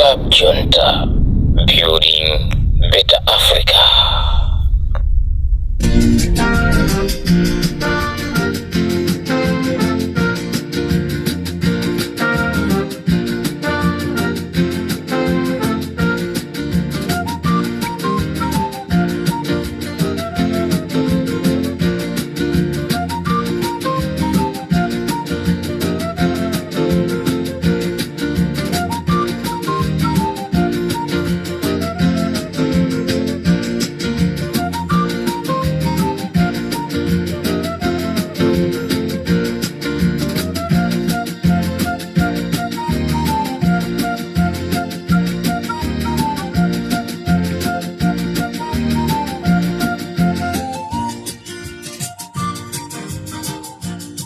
Club Junta, building better Africa.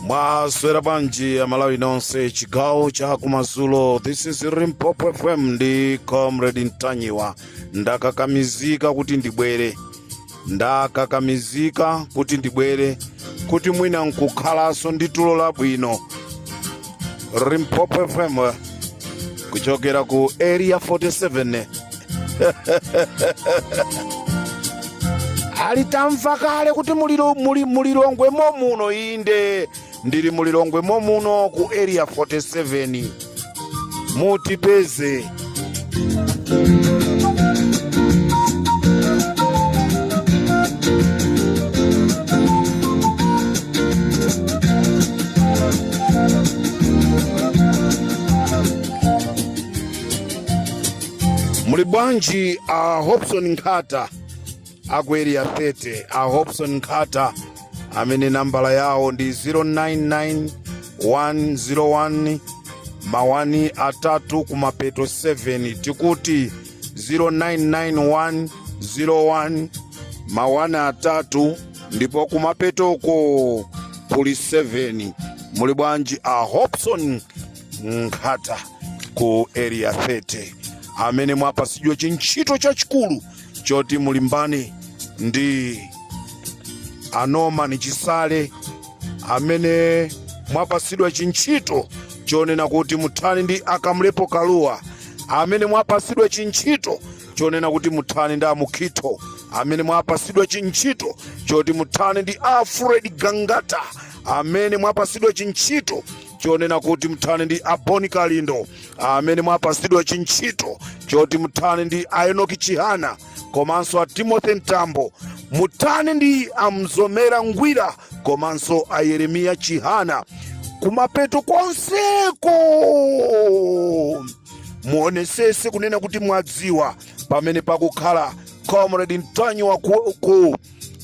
Mwaswera bwanji Amalawi nonse chigawo cha kumadzulo? This is Limpopo FM ndi Comrade Ntanyiwa. Ndakakamizika kuti ndibwere, ndakakamizika kuti ndibwere kuti mwina nkukhalanso ndi tulo labwino. Limpopo FM kuchokera ku Area 47. Ali tamva kale kuti mulilongwe momuno. Inde, ndili mulilongwe momuno ku Area 47, mutipeze. Muli bwanji a Hobson Nkhata aku Area 30? A Hobson Nkhata amene nambala yawo ndi 099101 mawani atatu kumapeto 7, tikuti 099101 mawani atatu ndipo kumapetoko kuli 7. Muli bwanji a Hobson Nkhata ku Area 30, amene mwapasidwa chintchito chachikulu choti mulimbane ndi a Norman Chisale, amene mwapasidwa chintchito chonena kuti muthane ndi a Kamlepo Kalua, amene mwapasidwa chintchito chonena kuti muthane ndi a Mukhito, amene mwapasidwa chintchito choti muthane ndi Alfred Gangata, amene mwapasidwa chintchito chonena kuti muthane ndi a Bon Kalindo, amene mwapasidwa chintchito choti muthane ndi a Enoki Chihana komanso a Timothy Mtambo, muthane ndi a Mzomera Ngwira komanso a Yeremiya Chihana. Kumapeto konseko muonesese kunena kuti mwadziwa pamene pakukhala Comrade Ntanyiwa ku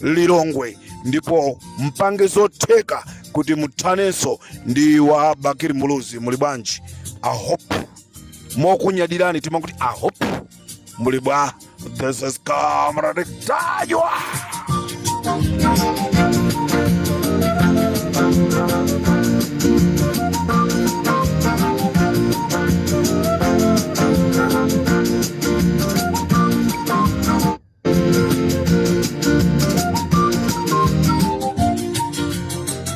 Lilongwe, ndipo mpange zotheka kuti muthanenso ndi wa Bakili Muluzi. Muli bwanji a Hope? Mokunyadirani timakuti a Hope, muli bwa? This is Comrade Ntanyiwa.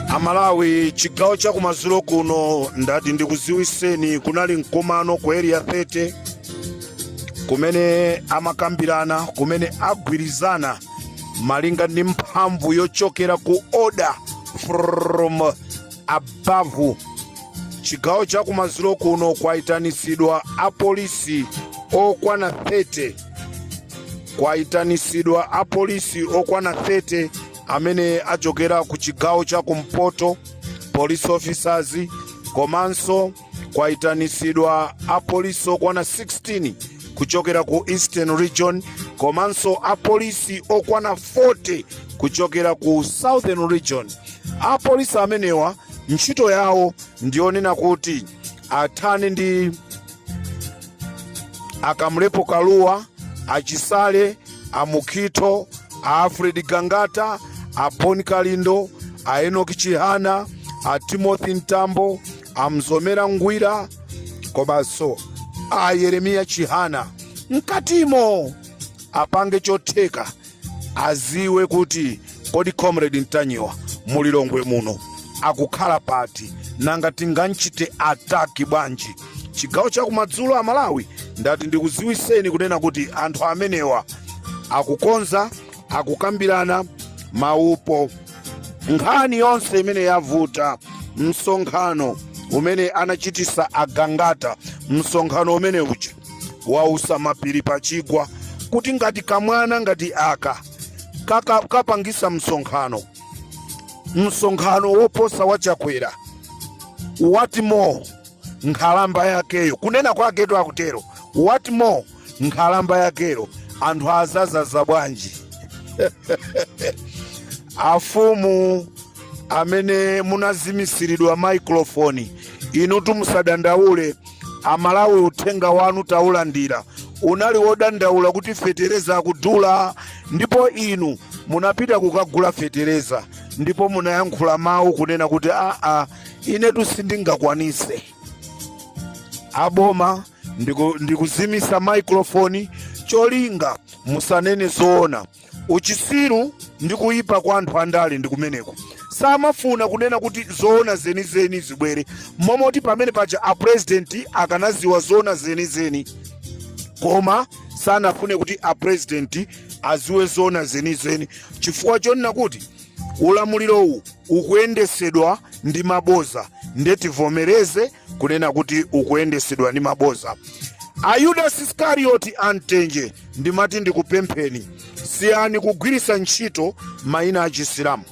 Amalawi, chigawo cha kumadzulo kuno ndati ndikuziwiseni, kunali mkumano ku Area 30 kumene amakambirana, kumene agwirizana malinga ndi mphamvu yochokera ku order from above. Chigawo cha kumadzulo kuno kwayitanisidwa apolisi okwana 30, kwayitanisidwa apolisi okwana 30 amene achokera ku chigawo cha kumpoto, police officers, komanso kwayitanisidwa apolisi okwana 16 kuchokera ku Eastern Region, komanso apolisi okwana 40 kuchokera ku Southern Region. Apolisi amenewa ntchito yawo ndiyonena kuti athane ndi a Kamlepo Kalua, a Chisale, a Mukhito, a Alfred Gangata, a Bon Kalindo, a Enoki Chihana, a Timothy Mtambo, a Mzomera Ngwira komanso a Yeremiya Chihana. Mkatimo apange chotheka aziwe kuti kodi Comrade Ntanyiwa mulilongwe muno akukhala pati, nanga tinganchite attack bwanji? Chigawo chakumadzulo, Amalawi, ndati ndikuziwiseni kunena kuti anthu amenewa akukonza, akukambirana maupo. Nkhani yonse imene yavuta, msonkhano umene anachitisa Agangata, msonkhano umene uja wausa mapiri pachigwa, kuti ngati kamwana ngati aka kapangisa msonkhano, msonkhano woposa wa Chakwera, what more nkhalamba yakeyo? Kunena kwaketu akutero, what more nkhalamba yakeyo? Anthu azazaza bwanji? Afumu amene munazimisiridwa maikrofoni, inutu musadandaule. Amalawi, uthenga wanu taulandira. Unali wodandaula kuti fetereza akudula, ndipo inu munapita kukagula fetereza, ndipo munayankhula mawu kunena kuti aa, inetu sindingakwanise, aboma ndikuzimisa maikrofoni cholinga musanene zoona. Uchisiru ndi kuyipa kwa anthu andale ndi kumeneko, samafuna kunena kuti zoona zenizeni zibwere. Momoti pamene paja apresidenti akanaziwa zoona zenizeni, koma sanafune kuti apresidenti aziwe zoona zenizeni chifukwa chonena kuti ulamulirowu ukuyendesedwa ndi maboza. Nde tivomereze kunena kuti ukuyendesedwa ndi maboza. A Yudas Iskarioti amtenje, ndimati ndikupempheni, siyani kugwiritsa ntchito mayina a Chisilamu,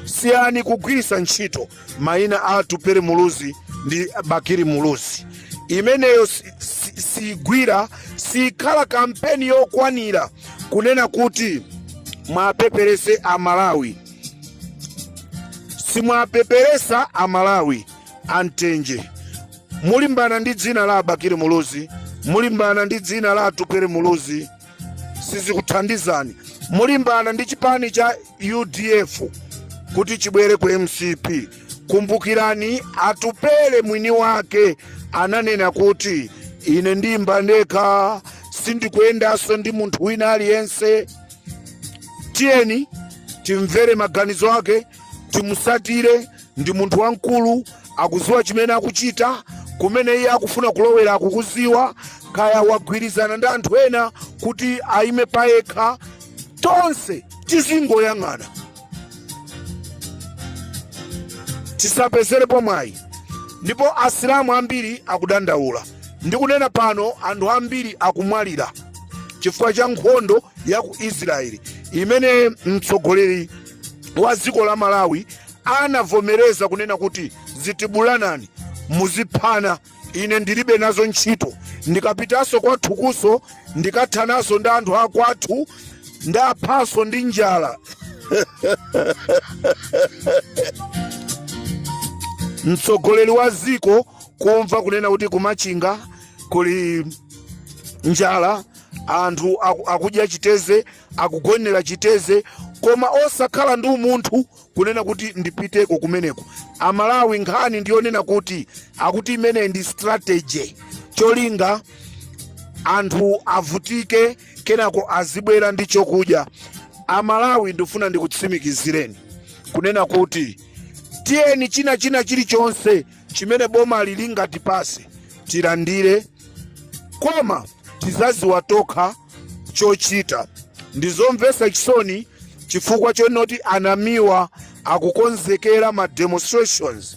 siyani kugwiritsa ntchito mayina a Atupele Muluzi ndi Bakili Muluzi. Imeneyo sigwira, sikhala kampeni yokwanira kunena kuti mwapeperese Amalawi. Simwapeperesa Amalawi. Amtenje, mulimbana ndi dzina la Bakili Muluzi, mulimbana ndi dzina la Atupele Muluzi, sizikuthandizani. Mulimbana ndi chipani cha UDF kuti chibwere ku MCP. Kumbukirani, Atupele mwini wake ananena kuti ine ndimba ndekha, sindikuyendanso ndi munthu wina aliyense. Tiyeni timvere maganizo ake, timusatire. Ndi munthu wamkulu, akuziwa chimene akuchita, kumene iye akufuna kulowera akukuziwa. Kaya wagwirizana ndi anthu ena kuti aime payekha, tonse tizingoyang'ana, tisapezerepo mwayi. Ndipo Asilamu ambiri akudandaula. Ndikunena pano, anthu ambiri akumwalira chifukwa cha nkhondo ya ku Israeli imene mtsogoleri wa dziko la Malawi anavomereza kunena kuti zitibulanani, muziphana, ine ndilibe nazo ntchito. Ndikapitanso kwathukuso ndikathananso ndi anthu akwathu, ndaphanso ndi njala. Mtsogoleri wa dziko kumva kunena kuti kumachinga kuli njala, anthu akudya chiteze, akugonera chiteze, koma osakhala ndi umunthu kunena kuti ndipiteko kumeneko. Amalawi, nkhani ndiyonena kuti akuti imeneyi ndi strategy, cholinga anthu avutike, kenako azibwera ndi chokudya. Amalawi, ndifuna ndikutsimikizireni kunena kuti tiyeni china chilichonse chimene boma lingatipase tilandire, koma tizaziwa tokha chochita. Ndizomvetsa chisoni chifukwa chonoti anamiwa akukonzekera ma demonstrations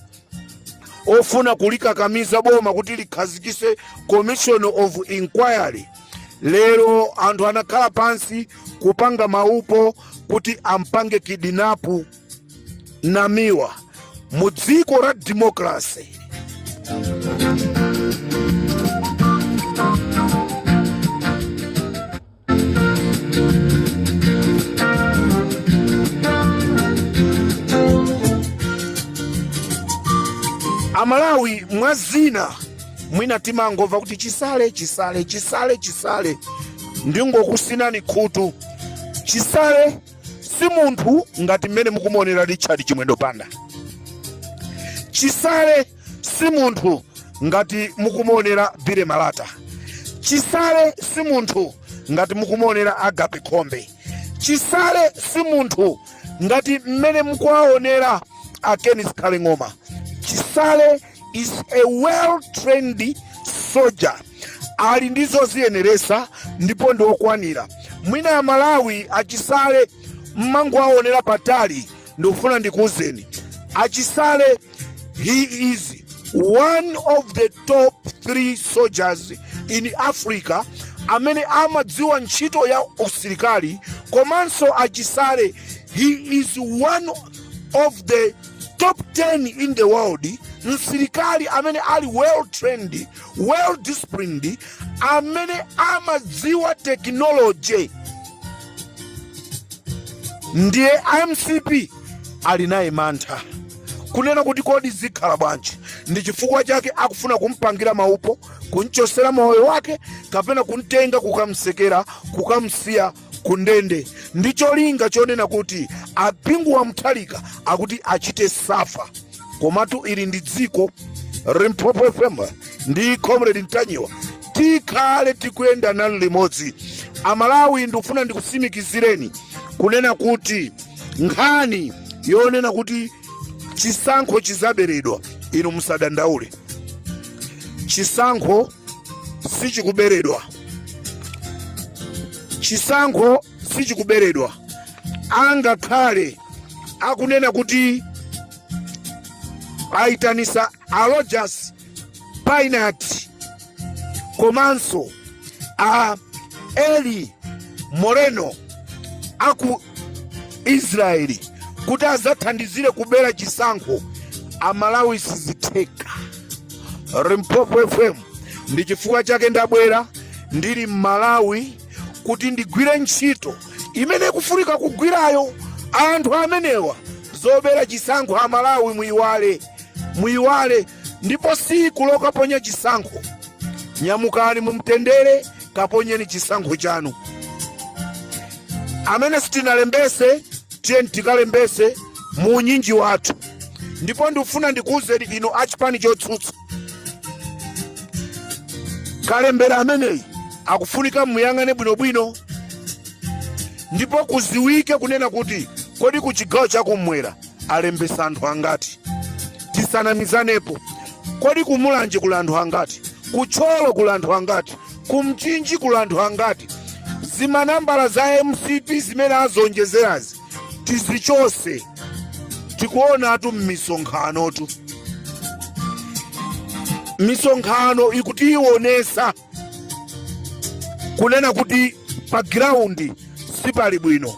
ofuna kulikakamiza boma kuti likhazikise commission of inquiry. Lero anthu anakhala pansi kupanga maupo kuti ampange kidnap Namiwa mu dziko la democracy. Amalawi, mwa zina mwina timangomva kuti Chisale, Chisale, Chisale, Chisale. Ndingokusinani khutu, Chisale si munthu ngati mmene mukumuonera Richard Chimwendo Banda. Chisale si munthu ngati mukumuonera Billy Malata. Chisale si munthu ngati mukumuonera Agape Khombe. Chisale si munthu ngati mmene mukuwaonera a Ken Zikhale Ng'oma. Chisale is a well trained Soja ali ndi zoziyeneresa ndipo ndi okwanira. Mwina Amalawi achisale mmangowaonera patali. Ndikufuna ndikuwuzeni, achisale, he is one of the top 3 soldiers in Africa amene amadziwa ntchito ya usilikali. Komanso achisale, he is one of the top 10 in the world msilikali amene ali well trained, well disciplined, amene amadziwa technology. Ndiye MCP ali naye mantha kunena kuti kodi zikhala bwanji? Ndi chifukwa chake akufuna kumpangira maupo, kumchosera moyo wake kapena kumtenga kukamsekera, kukamsiya kundende, ndi cholinga chonena kuti a Bingu wa Mutharika akuti achite suffer. Komatu ili ndi dziko. Limpopo FM ndi Comrade Ntanyiwa tikhale tikuyenda nanu limodzi. Amalawi, ndikufuna ndikutsimikizireni kunena kuti nkhani yonena kuti chisankho chizaberedwa, inu musadandaule, chisankho sichikuberedwa, chisankho sichikuberedwa. Angakhale akunena kuti ayitanisa a Rogers Pinat komanso a Eli Moreno aku Israeli kuti azathandizire kubera chisankho, Amalawi, sizitheka. Limpopo FM, ndi chifukwa chake ndabwera ndili Mmalawi kuti ndigwire ntchito imene ikufunika kugwirayo. Anthu amenewa zobera chisankho, Amalawi, muyiwale, muyiwale. Ndipo siku lokaponya chisankho, nyamukani mumtendere, kaponyeni chisankho chanu. Amene sitinalembese, tiye tikalembese mu unyinji wathu. Ndipo ndikufuna ndikuwuzeni inu achipani chotsutsa, kalembera ameneyi akufunika muyang'ane bwinobwino, ndipo kuziwike kunena kuti kodi ku chigawo chakumwera alembesa anthu angati? Tisanamizanepo. Kodi kumulanje kuli anthu angati? Kutcholo kuli anthu angati? Kumchinji kuli anthu angati? Zimanambala za MCP zimene azonjezerazi tizichose. Tikuonatu m'misonkhanotu, misonkhano ikutionesa kunena kuti pa ground sipali bwino.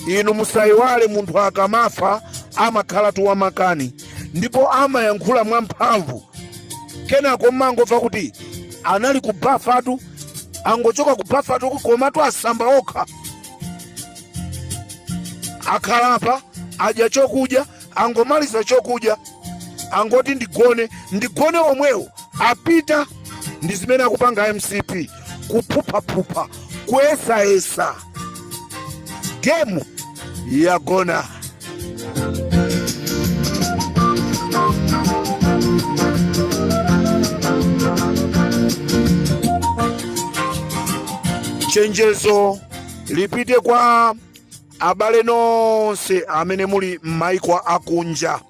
Inu musayiwale, munthu akamafa amakhala wamakani ndipo amayankhula mwamphamvu. Kenako mmangomva kuti anali ku bafatu, angochoka ku bafatu, komatu asamba okha, akhalapa, adya chokudya, angomaliza chokudya, angoti ndigone, ndigone omwewo, apita. Ndi zimene akupanga MCP, kuphuphapupha, kuyesayesa, gemu yagona. Chenjezo lipite kwa abale nonse amene muli m'maiko akunja,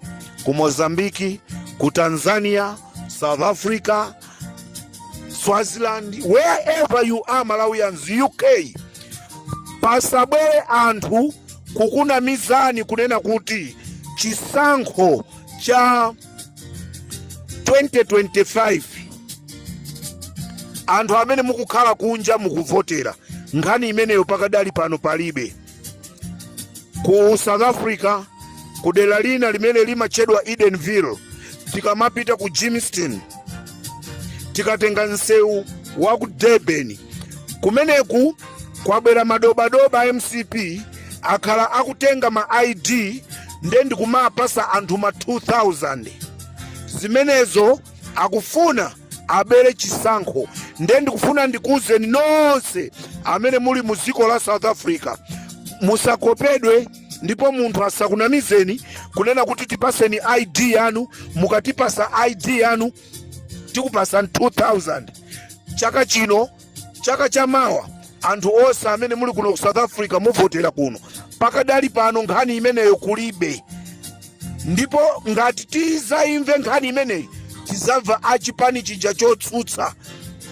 ku Mozambiki, ku Tanzania, South Africa, Swaziland, wherever you are, Malawians, UK, pasabwere anthu kukunamizani kunena kuti chisankho cha 2025 anthu amene mukukhala kunja mukuvotera. Nkhani imeneyo pakadali pano palibe. Ku South Africa, ku dera lina limene limatchedwa Edenville, tikamapita ku Germiston, tikatenga msewu wa ku Durban, kumeneku kwabwera madobadoba. MCP akhala akutenga ma ID nde ndikumapasa anthu ma 2000. Zimenezo akufuna abere chisankho. Nde ndikufuna ndikuwuzeni nonse amene muli mu dziko la South Africa, musakopedwe, ndipo munthu asakunamizeni kunena kuti tipaseni ID yanu, mukatipasa ID yanu tikupasani 2000. Chaka chino, chaka chamawa, anthu onse amene muli kuno ku South Africa muvotera kuno. Pakadali pano nkhani imeneyo kulibe, ndipo ngati tizayimve nkhani imeneyi, tizamva achipani chija chotsutsa.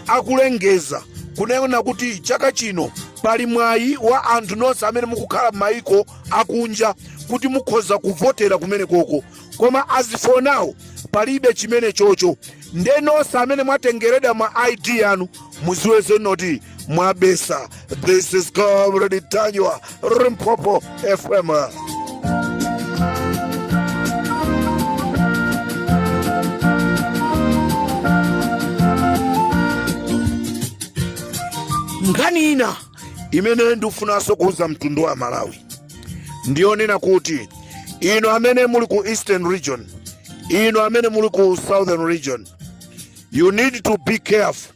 Akulengeza kunena kuti chaka chino pali mwayi wa anthu nonse amene mukukhala m'mayiko akunja kuti mukhoza kuvotera kumene koko, koma as for now palibe chimene chocho. Nde nonse amene mwatengeredwa ma ID yanu, muziwe zonoti mwabesa. This is Comrade Ntanyiwa, Limpopo FM. Nkhani ina imene ndikufunanso kuuza mtundu wa Malawi ndiyonena kuti inu amene muli ku Eastern Region, inu amene muli ku Southern Region, you need to be careful.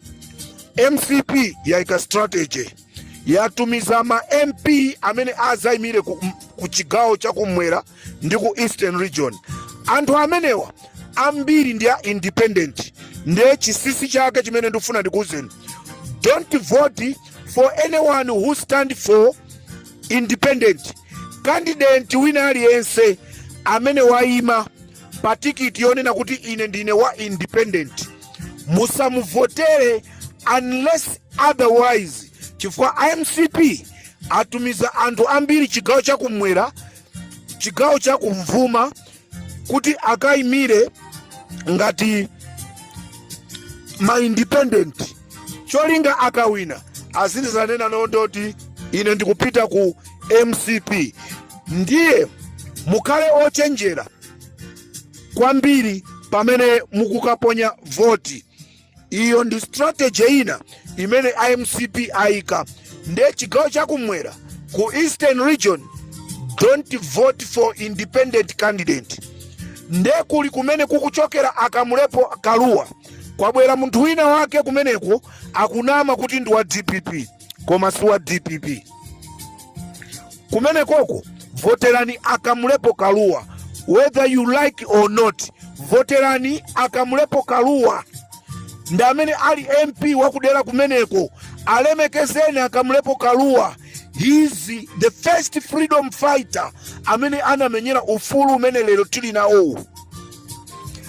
MCP yaika strategy, yatumiza ma MP amene azayimire ku chigawo chakumwera ndi ku Eastern Region. Anthu amenewa ambiri ndi a independent. Ndiye chinsinsi chake chimene ndikufuna ndikuwuzeni, don't vote for anyone who stand for independent candidate. Wina aliyense amene wayima pa tikiti yonena kuti ine ndine wa independent, musamuvotere unless otherwise, chifukwa MCP atumiza anthu ambiri chigawo chakumwera, chigawo chakumvuma, kuti akayimire ngati ma independent, cholinga akawina azizanena nondoti ine ndikupita ku MCP. Ndiye mukhale ochenjera kwambiri pamene mukukaponya voti. Iyo ndi strategy ina imene iMCP ayika. Ndiye chigawo chakumwera, ku Eastern Region, don't vote for independent candidate. Nde kuli kumene kukuchokera a Kamlepo Kalua, kwabwera munthu wina wake kumeneko akunama kuti ndi wa DPP, koma si wa DPP. Kumenekoko voterani a Kamlepo Kalua, whether you like or not. Voterani a Kamlepo Kalua, ndi amene ali MP wakudera kumeneko. Alemekezeni a Kamlepo Kalua. He is the first freedom fighter amene anamenyera ufulu umene lero tili nawowu.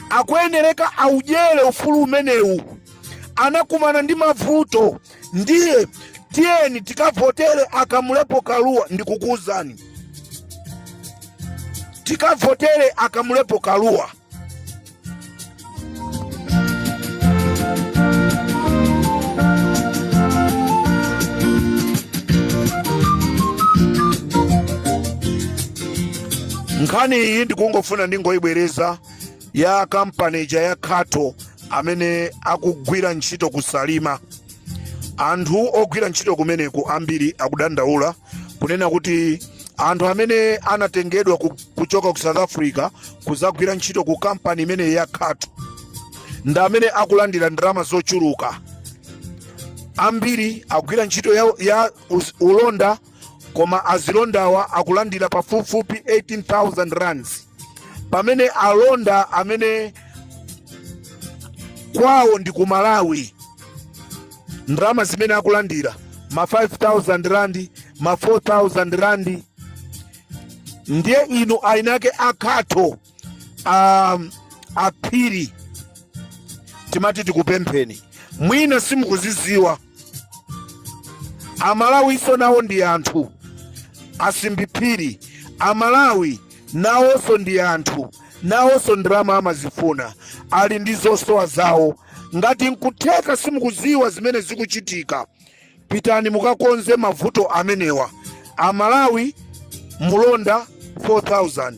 Akuyenereka audyere ufulu umenewu, anakumana ndi mavuto. Ndiye tiyeni tikavotere a Kamlepo Kalua. Ndikukuwuzani, tikavotere a Kamlepo Kalua. Nkhani iyi ndikungofuna ndingoyibwereza, ya kampani ija ya Khato amene akugwira ntchito ku Salima. Anthu ogwira ntchito kumeneku ambiri akudandaula kunena kuti anthu amene anatengedwa kuchoka ku South Africa kuzagwira ntchito ku kampani imeneyi ya Khato ndi amene akulandira ndalama zochuluka. Ambiri akugwira ntchito ya ulonda, koma azilondawa akulandira pafupifupi 18,000 rands, pamene alonda amene kwawo ndi ku Malawi ndalama zimene akulandira ma 5,000 rand, ma 4,000 rand. Ndiye inu ainake a Khato, aphiri, timati tikupempheni, mwina simukuziziwa, Amalawiso nawo ndi anthu. Asimbiphiri, Amalawi nawonso ndi anthu, nawonso ndalama amazifuna, ali ndi zosowa zawo. Ngati nkutheka simukuziwa zimene zikuchitika, pitani mukakonze mavuto amenewa. Amalawi mulonda 4000,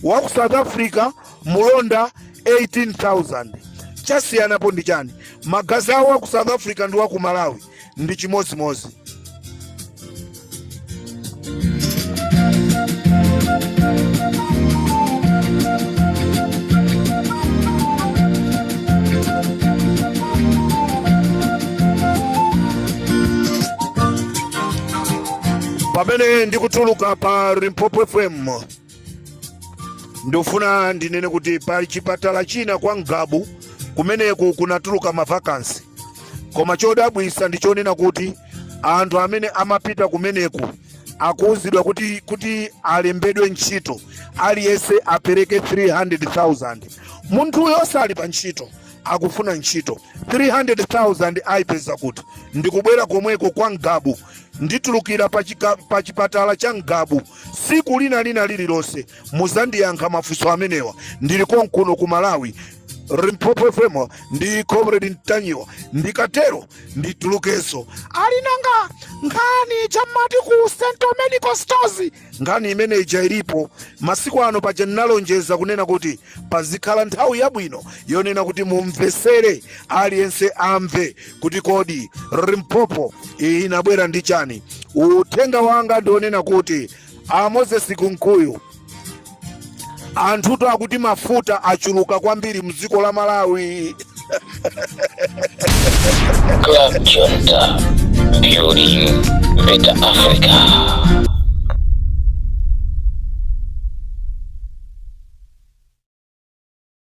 wa ku South Africa mulonda 18,000, chasiyanapo ndi chani? Magazi awo wa ku South Africa ndi wa ku Malawi ndi chimodzimodzi. Pamene ndikutuluka pa Limpopo FM, ndikufuna ndinene kuti pali chipatala china kwa Ngabu kumeneku kunatuluka mavakansi, koma chodabwisa ndi chonena kuti anthu amene amapita kumeneku akuwuzidwa kuti alembedwe ntchito aliyense apereke 300,000. Munthuyo sali pa ntchito. Akufuna ntchito. 300,000 ayipeza kuti? Ndikubwera komweko kwa Ngabu, nditulukira pa chipatala cha Ngabu siku lina lina lililonse. Muzandiyankha mafunso amenewa. Ndili konkuno ku Malawi, Limpopo FM ndi Comrade Ntanyiwa. Ndikatero nditulukenso. Ali nanga nkhani chamati ku Central Medical Stores, nkhani imene ija ilipo masiku ano. Paja ndinalonjeza kunena kuti pazikhala nthawi yabwino yonena kuti mumvesere, aliyense amve kuti kodi Limpopo inabwera ndi chani. Uthenga wanga ndionena kuti a Moses Kunkuyu, anthuto akuti mafuta achuluka kwambiri mdziko la Malawi. Club Junta, building better Africa.